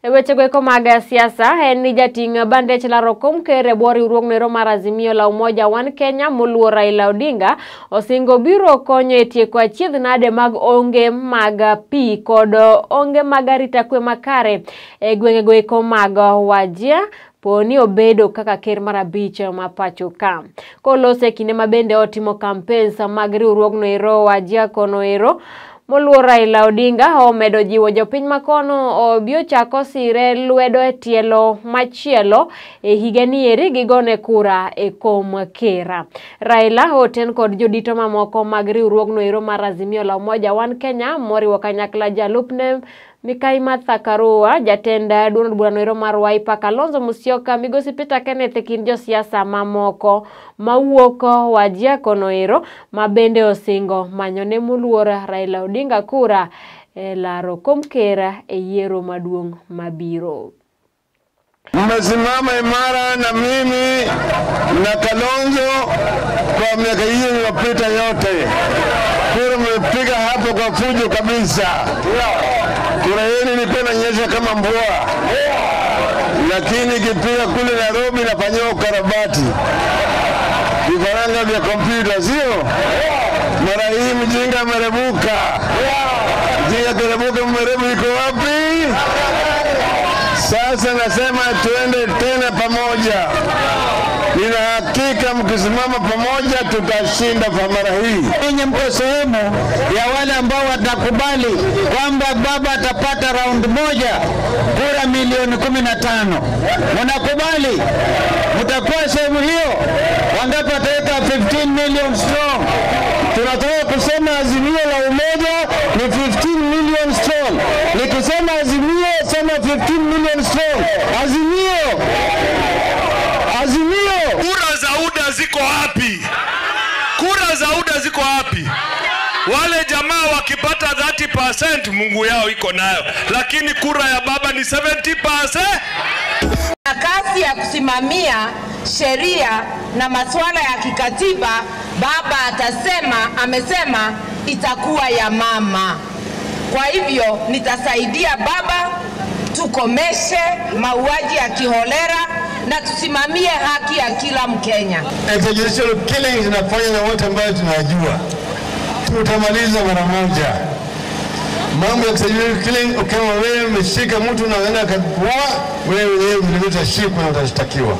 E wechego eko mag siasa en ni jating' bandech laro kom ker e bwo riwruogno mar Azimio la Umoja One Kenya moluor Raila Odinga osingo biro konyo e tieko achiedh nade mag onge mag pi kod onge mag arita kwe makare e gwengego eko mag Wajir poni obedo kaka ker mar abich ma pacho ka. Kolose kinde ma bende otimo campaigns mag riwruogno ero Wajir kono ero moluor Raila Odinga omedo jiwo jopiny makono obi ochako sire lwedo e tielo machielo e higa ni eri gigone kura e kom ker. Raila oten kod jodito mamoko mag riwruogno ero mar Azimio la Umoja One Kenya moriwo kanyakla jalupne Mikai Martha Karua, jatend duond burano ero mar Wiper Kalonzo Musyoka, migosi Peter Kenneth e kind josiasa mamoko mawuok Wajir kono ero ma bende osingo manyo ne moluor Raila Odinga kura e laro kom ker e yiero maduong' mabiro. Mmesimama imara na mimi na Kalonzo kwa miaka hiyo iliyopita yote. Kura mmepiga hapo kwa fujo kabisa. Kura yenu ilikuwa inanyesha kama mvua, lakini ikipiga kule Nairobi inafanyia ukarabati vifaranga vya kompyuta, sio? Mara hii mjinga amerebuka. Mjinga kirebuka, mwerevu iko wapi? Sasa nasema tuende tena pamoja. Nina hakika mkisimama pamoja tutashinda kwa mara hii. Ninyi mko sehemu ya wale ambao watakubali kwamba baba atapata round moja kura milioni 15. Mnakubali? Mtakuwa sehemu hiyo? Wangapi wataweka 15 million strong? Tunataka kusema Azimio la Umoja ni 15 million strong. Nikisema Azimio, sema 15 million strong. Azimio! Azimio! Kura za UDA ziko wapi? Kura za UDA ziko wapi? Wale jamaa wakipata 30% Mungu yao iko nayo, lakini kura ya baba ni 70%. Kazi ya kusimamia sheria na masuala ya kikatiba, baba atasema, amesema itakuwa ya mama. Kwa hivyo nitasaidia baba tukomeshe mauaji ya kiholera na tusimamie haki ya kila Mkenya. Extrajudicial killings inafanya na wote ambao tunajua. Tutamaliza mara moja. Mambo ya extrajudicial killing, ukiwa wewe umeshika mtu na unaenda kuua, wewe mwenyewe utashikwa na utashtakiwa.